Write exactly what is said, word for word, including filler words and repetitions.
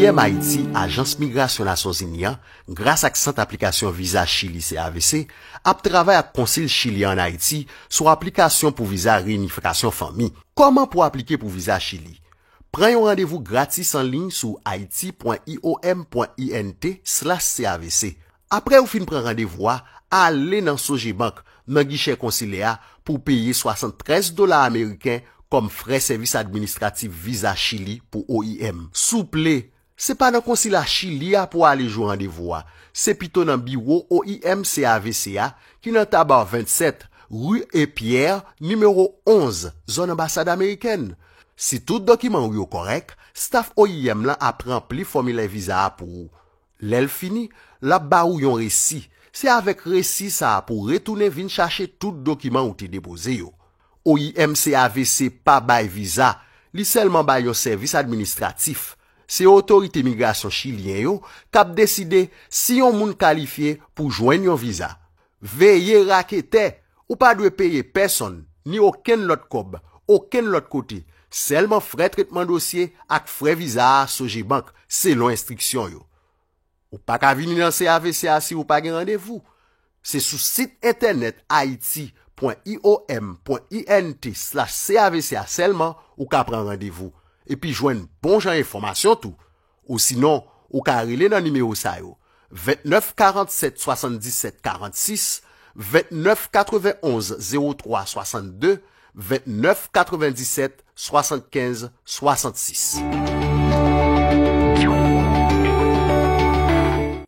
M Ayiti, Ajans Migrasyon Nasyonzini an, gras ak Sant Aplikasyon Viza Chili, C A V C, ap travay ak Konsil Chili ann Ayiti sou aplikasyon pou viza reyinifikasyon fanmi. Kòman pou aplike pou viza Chili? Pran yon randevou gratis an liy sou haiti point I O M point I N T slash C A V C. Apre ou fin pran randevou a, ale nan Sogebank, nan gichè konsilè a, pou w peye swasanntrèz dola ameriken kòm frè sèvis administratif viza Chili pou O I M. Souple, se pa nan konsila Chili a pou w ale jwe randevou a. Se pito nan biwo O I M C A V C a, ki nan Taba vennsèt, ri E Pierre, nimewo onz, zòn anbasad amerikèn. Si tout dokiman ou yo kòrèk, staf O I M lan ap ranpli fòmilè viza a pou ou. Lè l fini, l ap ba ou yon resi. Se avèk resi sa a pou w retounen vin chache tout dokiman ou te depoze yo. O I M C A V C pa bay viza, li sèlman bay yon sèvis administratif. Se otorite migrasyon chilyen yo k ap deside si yon moun kalifye pou jwenn yon viza. Veye raketè! Ou pa dwe peye pèsonn, ni okenn lòt kòb, okenn lòt kote, sèlman frè tretman dosye ak frè viza a Sogebank, selon enstriksyon yo. Ou pa ka vini nan C A V C a si ou pa gen randevou. Se sou sit entènèt haiti point I O M point I N T slash C A V C a sèlman ou ka pran randevou epi jwenn bon jan enfòmasyon tou. Osinon, ou ka rele nan nimewo sa yo: vennèf karannsèt swasanndisèt karannsis, vennèf katrevenonz zewo twa swasannde, vennèf katrevendisèt swasannkenz swasannsis.